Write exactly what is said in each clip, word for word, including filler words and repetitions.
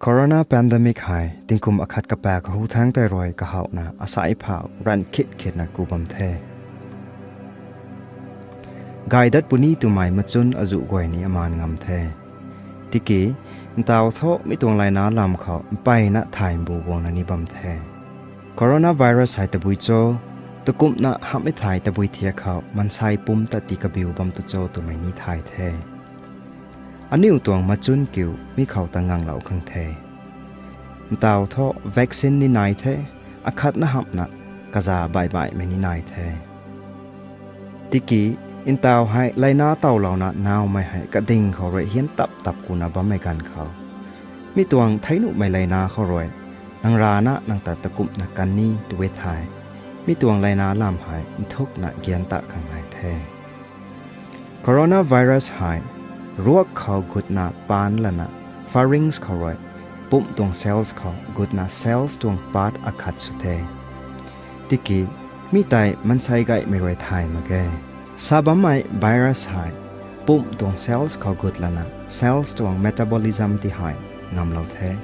Corona pandemic hei tingkum akhat kapaek hu thangc tei rui kahowhna asai phau ranv khit khitna ku bam the. Gay dat puni twmei machun azuh guay ni amaan ngam the. Tiki, ntaw thu mi tuang layna lam khou mpeyna thay mbu guangna ni bam the. Coronavirus hei tabui cho, takumhna hamhmei thei tabui thiak khou mansei pumc ta tii kabiu bam tu cho twmei ni thay the. Aniu tuang machun kiu mi khou ta nganglou khang the. Ntaw thu vaccine ni nai the, akhatna hamhna kaza baih baihmei ni nai the. Tiki, ntaw hei layna tawlouna nowmei hei kading khou rui hian tap tap kuna bammei ganv khou, mi tuang thei nuhmei layna khou rui nang rana nang ta takumhna kan ni tu e thei, mi tuang layna lam hei nthukna gian ta khang nai the. Coronavirus hei ruak khou gutna paan lana pharynx khou rui pumc tuang cells khou gutna cells tuang part akhat sw the. Tiki, mi tei mansei gaymei rui thay mak ge. Sa bammei virus hei pumc tuang cells khou gut lana cells tuang metabolism ti hei ngamlou the.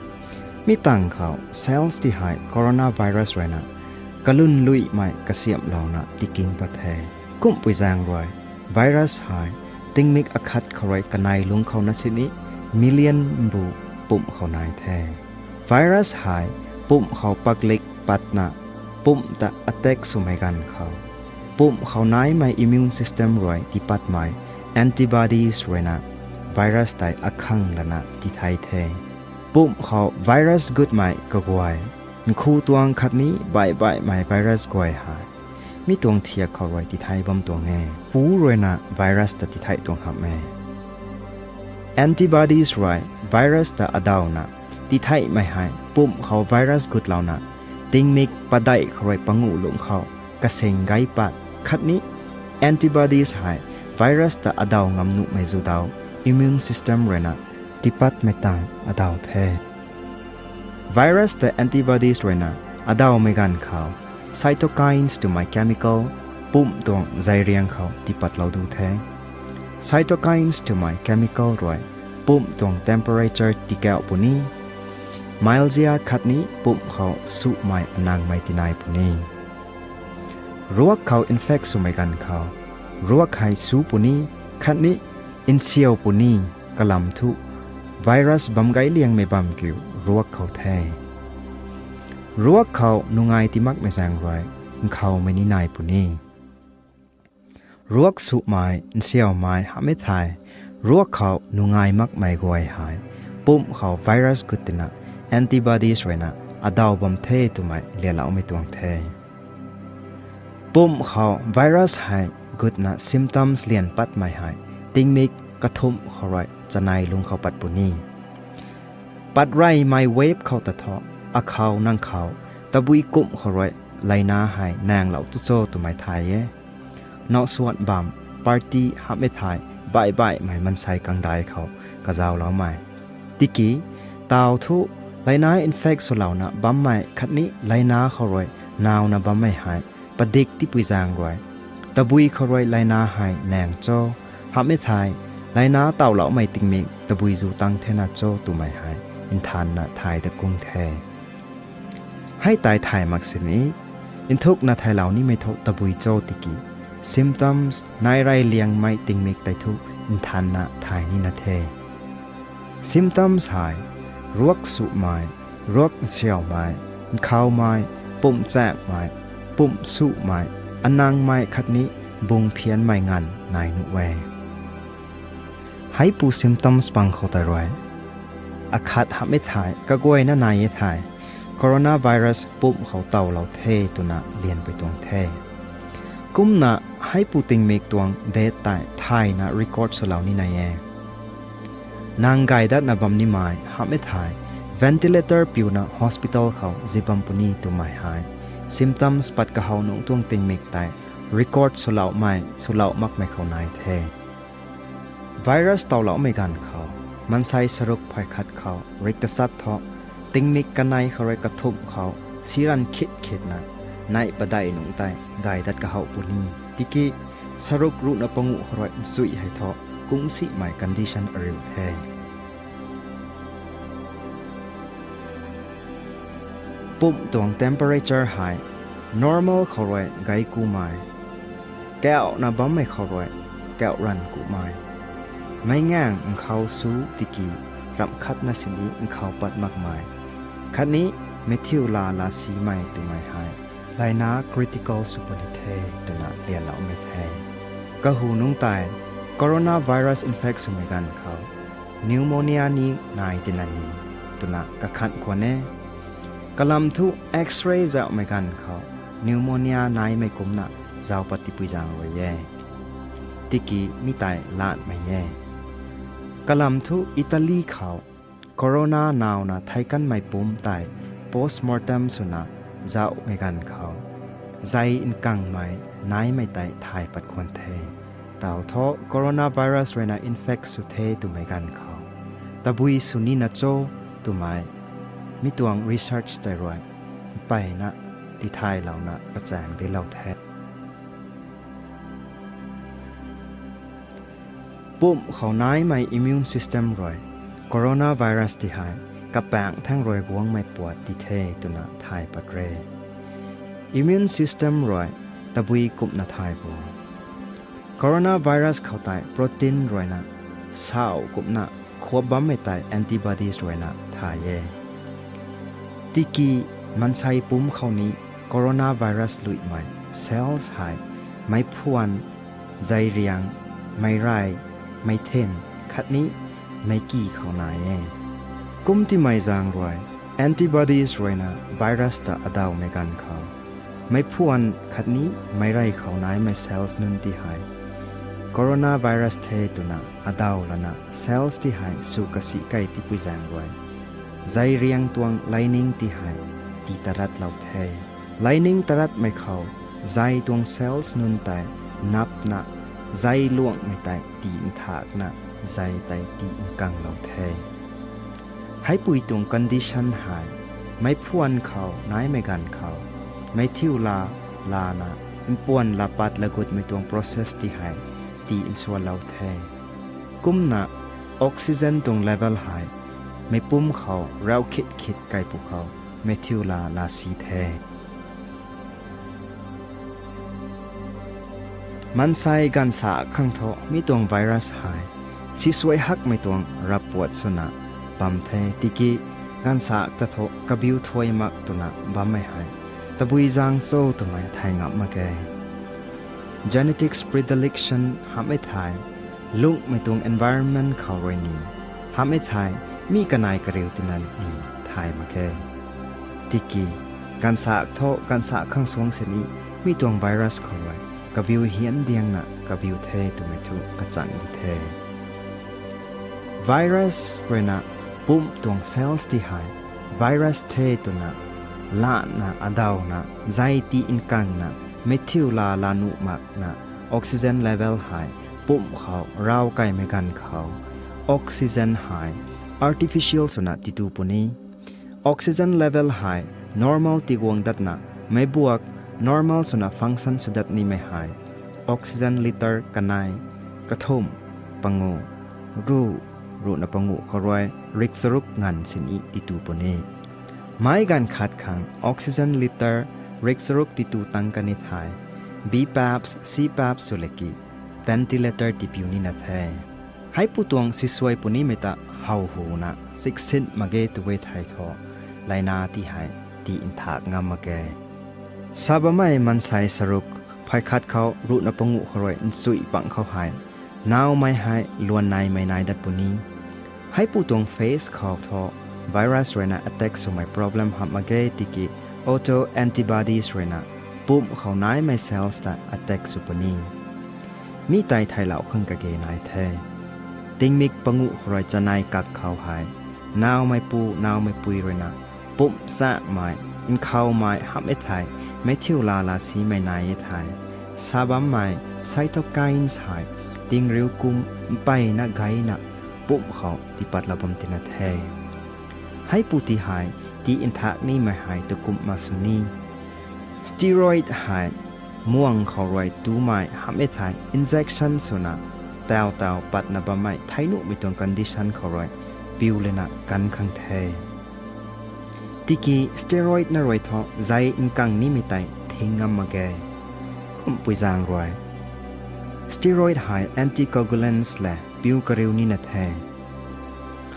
Mi tangv khou cells ti hei coronavirus ruina kalun luimei kasiamhlouna tiking pat the. Kumhpui zaeng rui, virus hei tingmik akhat khou rui kanei lungc khou na sini million mbu pumc khou nai the. Virus hei pumc khou paklik patna pumc ta attack swmei ganv khou, pumc khou naimei immune system rui tiipatmei antibodies ruina virus tei akhang lana tithei the. Pumc khou virus gutmei kaguay, nkhu tuang khatni baih baihmei virus guay hei mi tuang thiak khou rui tithei bam tuang e. Pu ruina virus ta tithei tuang hamh e. Antibodies rui virus ta adawna titheimei hei pumc khou virus gutlouna tingmik padeih khou rui panguh lungc khou kasing gay pat khatni antibodies hei virus ta adaw ngam nuhmei zu daw immune system ruina tiipatmei tang adaw the. Virus ta antibodies ruina adawmei ganv khou cytokines twmei chemical pumc tuang zeiriang khou tiipatlou du the. Cytokines twmei chemical rui pumc tuang temperature tikauh puni, milzia khatni pumc khou suhmei anangmei tinai puni. Ruak khou infect swmei ganv khou, ruak hei su puni khatni nsiau puni kalam thu virus bam gay liangmei bam kiu ruak khou the. Ruak khou nungai tii makmei zaeng rui nkhoumei ni nai puni. Ruak suhmei, nsiaumei hamhmei thei, ruak khou nungai makmei guay hei pumc khou virus gut tina antibodies ruina adaw bam the twmei lialoumei tuang the. Pumc khou virus hei gutna symptoms lian patmei hei tingmik kathumh khou rui chanei lungc khou pat puni. Patreymei wave khou ta thu, akhou nang khou tabui kumh khou rui layna hei naenglou tu cho twmei thay e. Nowsuan bam, party hamhmei thei, baih baihmei mansei kangdai khou kazauloumei. Tiki, taw thu, layna infect swlouna bammei khatni layna khou rui nawna bammei hei padik tipui zaeng rui, tabui khou rui layna hei naeng cho, hamhmei thei, layna tawloumei tingmik tabui zu tang thena cho twmei hei nthanna thay ta kung the. Hei tei thay mak sini, nthukna thaylou nimei thu tabui cho tiki, symptoms nai rey liangmei tingmik tei thu nthanna thay nina the. Symptoms hei, ruak suhmei, ruak nsiaumei, nkhoumei, pumc chaekmei, pumc suhmei, anangmei khatni bung phianmei nganv nai nuh e. Heipu symptoms pang khou tei rui, akhat hamhmei thei kaguayna nai e thei, coronavirus pumc khou tawlou the twna lianpui tuang the. Kumna heipu tingmik tuang date tei thayna record swlou ni nai e. Nang gay datna bam nimei hamhmei thei, ventilator piuna hospital khou zi bam puni twmei hei, symptoms pat kahow nungc tuang tingmik tei record swloumei, swlou makmei khou nai the. Virus tawloumei ganv khou, mansei saruk phay khat khou rik tasat thu, tingmik kanei khou rui kathumh khou, siran khit khitna, neih padeih nungc tei gay dat kahow puni. Tiki, saruk ruhna panguh khou rui nchui hei thu, kungsimei condition ariu the. Pumh tuang temperature hei normal khou rui gei kumei, kauhna bammei khou rui kauh ranv kumei, meic ngaeng nkhou su tiki ramh khatna sini nkhou pat makmei, khatni meithiu laa laa simei twmei hei laina critical sw puni the twna lianloumei the. Kahu nungc tei coronavirus infect swmei ganv khou pneumonia ni nai tina ni twna kakhanh khwan e. Kalam thu X-ray zauhmei ganv khou pneumonia naimei kumcna zauc pat tipui zaeng rui e. Tiki mi tei laanhmei e. Kalam thu Italy khou corona nowna theic kanmei pumc tei postmortem swna zauhmei ganv khou zei nkangmei naimei tei thay pat khwan the. Tau thu coronavirus ruina infect sw the twmei ganv khou tabui sw nina cho twmei mi tuang research tei rui mpeyna tithaylouna kachaeng dilou the. Pumh khou naimei immune system rui coronavirus ti hei kapaengc thangc rui guangmei puat ti the twna thay pat re. Immune system rui tabui kumhna thay bo? Coronavirus khou tei protein ruina sau kumhna khuap bammei tei antibodies ruina thay e. Tiki maansei pumc khou ni coronavirus luimei cells hei meiphuan, zeiriang, meirey, meithin khatni meiki khou nai e. Kum timei zaeng rui antibodies ruina virus ta adawmei ganv khou meiphuan khatni meirey khou naimei cells nunc ti hei coronavirus the twna adaw lana cells ti hei sw kasi kei tipui zaeng rui zeiriang tuang lining ti hei tii taratlou the. Lining taratmei khou zei tuang cells nunc tei napna zei luangmei tei tii nthakna zei tei tii nkanglou the. Heipui tuang condition hei meiphuan khou naimei ganv khou meithiu laa lana mpuan laa pat lagutmei tuang process ti hei tii nsuanlou the. Kumna oxygen tuang level hei meipumc khou rau khit khit kaipu khou meithiu laa laa si the. Maansei ganvsa khang thu mi tuang virus hei sisuai hakmei tuang rappuat swna bam the. Tiki ganvsa ta thu kabiu thuai mak twna bammei hei tabui zaeng cho twmei thay ngam mak ge. Genetics predilection hamh e thei, lungmei tuang environment khou rui ni hamh e thei, mi kanei kariu tina ni thay mak ge. Tiki ganvsa thu ganvsa khang suang sini mi tuang virus khou rui kabiu hian diangna kabiu the twmei thu kachang di the. Virus ruina pumc tuang cells ti hei virus the twna laanna adawna zei tii nkangna meithiu laa laa nuh makna oxygen level hei pumc khou rau kaimei ganv khou oxygen hei artificial swna titu puni. Oxygen level hei normal tiguang datna meic buak normal swna function sw dat nimei hei oxygen litre kanei, kathumh, pangu, ruh, ruhna pangu khou rui rikcharuk nganv sini titu puni. Meic ganv khat khang oxygen litre rikcharuk titu tang kan e thei, BPAPs, CPAPs sw leki ventilator tipiu nina the. Heipu tuang sisuai punimei ta how huna siksin mak ge tw e thei thu, laina ti hei tii nthak ngam mak ge. Sa bammei maansei charuk phay khat khou ruhna pangu khou rui nchui pang khou hei nawmei hei luan naimei nai dat puni. Heipu tuang phase khou thu virus ruina attack swmei problem hamh mak ge tiki auto antibodies ruina pumc khou naimei cells ta attack sw puni. Mi tei theilou khang kage nai the. Tingmik pangu khou rui chanei kak khou hei nawmeipu nawmeipui ruina pumc chakmei, nkhoumei hamh e thei, meithiu laa laa simei nai e thei, sa bammei cytokines hei tingriu kum mpeyna geyna pumc khou tiipatlou bam tina the. Heipu ti hei tii nthak nimei hei tu kumh mak sini. Steroid hei muang khou rui tumei hamh e thei injection swna taw taw patna bammei theinuhmei tuang condition khou rui piu lana kan khang the. Tiki steroid na rui thu zai nkang nimei tei thing ngam mak ge. Kumpui zaeng rui, steroid hei anticoagulants lev piu kariu nina the.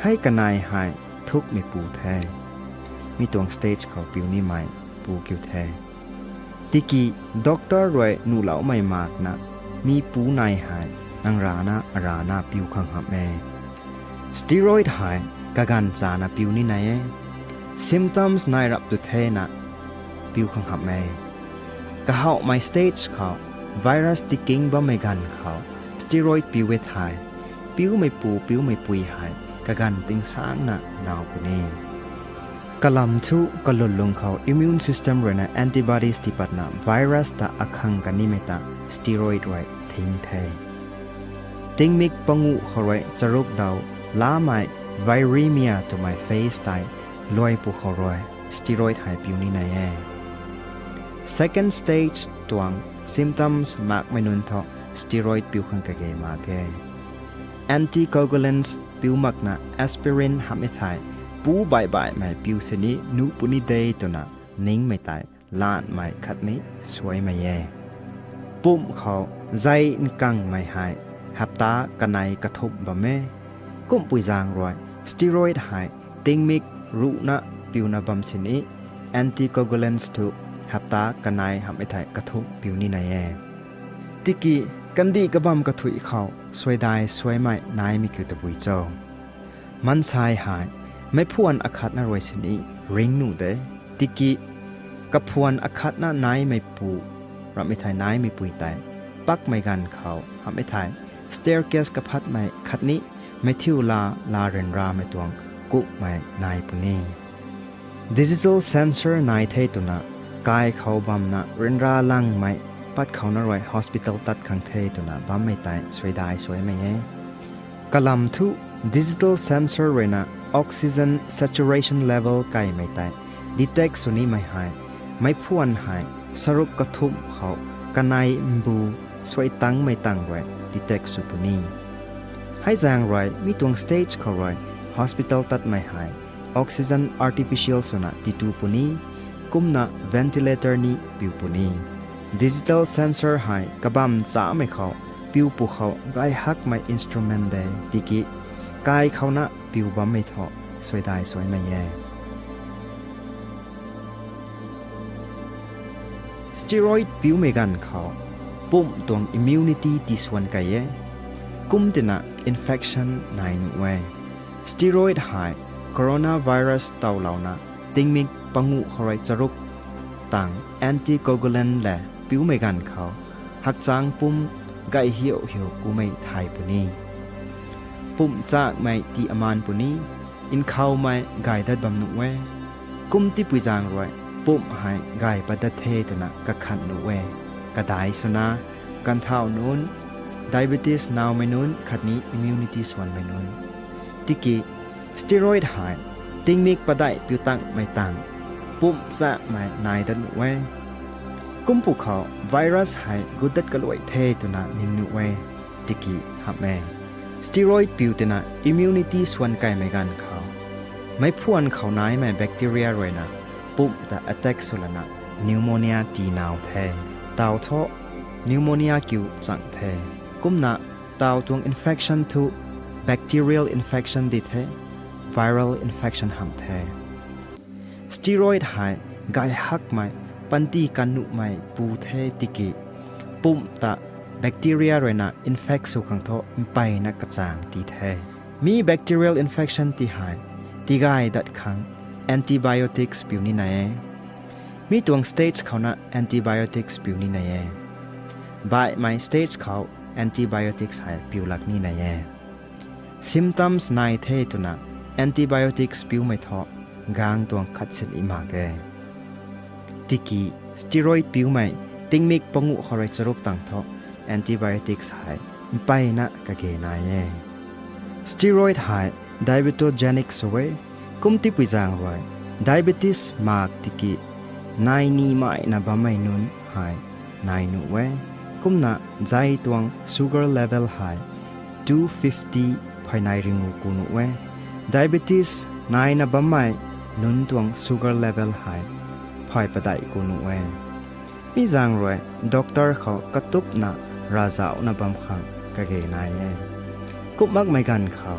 Hei kanei hei thukmei pu the. Mi tuang stage khou piu nimei pu kiu the. Tiki doctor rui nuhloumei makna mi pu nai hei nang rana arana piu khang hamh e. Steroid hei kaganv chana piu ni nai e. Symptoms nai rap tu thena piu khang hamh e. Kahawmei stage khou virus tiking bammei ganv khou steroid piu e thei, piumeipu piumeipui hei kaganv tingsangna naw puni. Kalam thu kalun lung khou immune system ruina antibodies tipatna virus ta akhang kanimei ta steroid rui thing the. Tingmik panguh khou rui charuk daw lamei viremia twmei phase tei luai pu khou rui steroid hei piu ni nai e. Second stage tuang symptoms makmei nunc thu steroid piu khang kage mak e. Anticoagulants piu makna aspirin hamh e thei, pu baih baihmei piu sini nuh puni de twna ningmei tei lanmei khatni suaimei e. Pumh khou zai nkangmei hei hapta kanei kathumh bam e. Kumpui zaeng rui steroid hei tingmik ruhna piuna bam sini anticoagulants thu hapta kanei hamh e thei kathumh piu ni nai e. Tiki kandih kabam kathuih khou suaidai suaimei naimei kiu tabui cho? Maansei hei meiphuan akhatna rui sini ring nuh de. Tiki kaphuan akhatna naimeipu, ramhmei thei naimeipui tei pakmei ganv khou hamh e thei staircase kaphatmei khatni meithiu la la ryanramei tuang kukmei nai puni. Digital sensor nai the twna kai khou bamna ryanra langmei pat khouna rui hospital tat khang the twna bammei tei suaidai suaimei e. Kalam thu digital sensor ruina oxygen saturation level kaimei tei detect sw nimei hei meiphuan hei saruk kathumh khou kanei mbu suai tangmei tang rui detect sw puni. Hei zaeng rui mi tuang stage khou rui hospital tatmei hei oxygen artificial swna titu puni, kumna ventilator ni piu puni. Digital sensor hei kabam chamei khou piu pu khou gay hakmei instrument de tiki kai khouna piu bammei thu suaidai suaimei e. Steroid piumei ganv khou pumh tuang immunity tiswan kai e, kum tina infection nai nuh e. Steroid hei coronavirus tawlouna tingmik panguh khou rui charuk tang anticoagulant lev piumei ganv khou hakchang pum gay hiu hiu kumei thay puni. Pumh chakmei ti aman puni, nkhaumei gay dat bam nuh e. Kum tipui zaeng rui pumh hei gay pat dat the twna kakhan nuh e. Kadai swna, ganvthau nunc, diabetes nowmei nunc khatni immunity swanmei nunc. Tiki steroid hei tingmik padeih piu tangmei tang pumh chakmei nai dat nuh e. Kum pu khou virus hei gut dat kaluai the twna ning nuh e. Tiki hamh e. Steroid piu tina immunity swan kaimei ganv khou meiphuan khou naimei bacteria ruina pumh ta attack swlana pneumonia tii naw the. Taw thu pneumonia kiu chang the. Kumna taw tuang infection thu bacterial infection di the, viral infection hamh the. Steroid hei gay hakmei, panty kan nuhmei pu the tiki pumh ta bacteria ruina infect sw khang thu mpeyna kachang ti the. Mi bacterial infection ti hei tigay dat khang antibiotics piu ni nai e. Mi tuang stage khouna antibiotics piu ni nai e. Baihmei stage khou antibiotics hei piu lak ni nai e. Symptoms nai the twna antibiotics piumei thu gang tuang khat sin i mak e. Tiki steroid piumei tingmik panguh khou rui charuk tang thu antibiotics hei mpeyna kage nai e. Steroid hei diabetogenic sw e, kum tipui zaeng rui diabetes mak tiki nai ni maina bammei nunc hei nai nuh e. Kumna zai tuang sugar level hei two fifty phey nai ringu ku nuh e. Diabetes naina bammei nunc tuang sugar level hei phay padeih ku nuh e. Mi zaeng rui doctor khou katupna ravzauhna bam khang kage nai e. Kum makmei ganv khou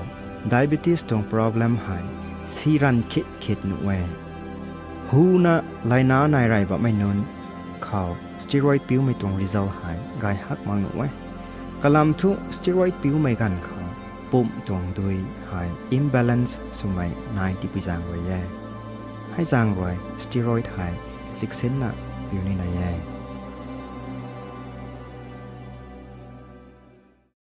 diabetes tuang problem hei si ranv khit khit nuh e. Huna laina nai rey bammei nunc khou steroid piumei tuang result hei gay hak mak nuh e. Kalam thu steroid piumei ganv khou pumc tuang dui hei imbalance swmei nai tipui zaeng rui e. Hei zaeng rui steroid hei ziksinna piu ni nai e.